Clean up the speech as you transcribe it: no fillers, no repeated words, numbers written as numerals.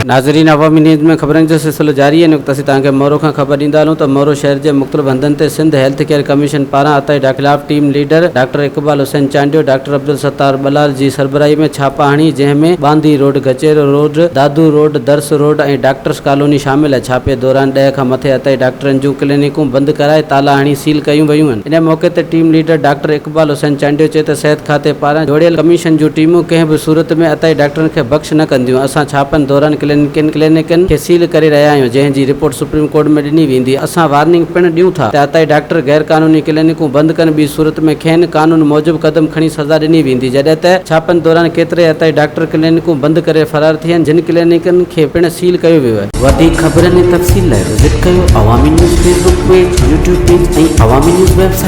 ناظرين عوامي نيوز ۾ خبرن جو سلسلو جاري آهي هن وقت اسين توهان کي مورو کان خبر ڏيندا هلون ته مورو شهر جي مختلف هنڌن تي سنڌ هيلٿ ڪيئر ڪميشن پاران عطائي ڊاڪٽر خلاف team leader doctor Iqbal Hussain Chandio doctor Abdul Sattar Balal جي سربراهي ۾ ڇاپا هڻي جنهن ۾ Bandhi road Gachero road Dadu road Dars road ۽ doctors colony شامل آهي ڇاپي دوران ڏهه کان مٿي عطائي ڊاڪٽرن جون ڪلينڪون بند ڪرائي تالا هڻي سيل ڪيون ويون آهن ان موقعي تي team leader doctor Iqbal Hussain Chandio چيو ته صحت کاتي پاران جوڙيل ڪميشن جون ٽيمون ڪنهن به صورت ۾ عطائي ڊاڪٽرن کي بخش نه ڪنديون، اسان ڇاپن دوران ڪلينڪن ڪلينڪن کي سيل ڪري رهيا آهيون، جنهن جي رپورٽ سپريم ڪورٽ ۾ ڏني ويندي، اسان وارننگ پڻ ڏيون ٿا ته عطائي ڊاڪٽر غير قانوني ڪلينڪون بند ڪن ٻي صورت ۾ کين قانون موجب قدم کڻي سزا ڏني ويندي، جڏهن ته ڇاپن دوران ڪيترائي عطائي ڊاڪٽر ڪلينڪون بند ڪري فرار ٿي ويا، جن ڪلينڪن کي پڻ سيل ڪيو ويو آهي. وڌيڪ خبرن ۽ تفصيل لاء وزٽ ڪيو Awami news Facebook page, YouTube page ۽ Awami news website.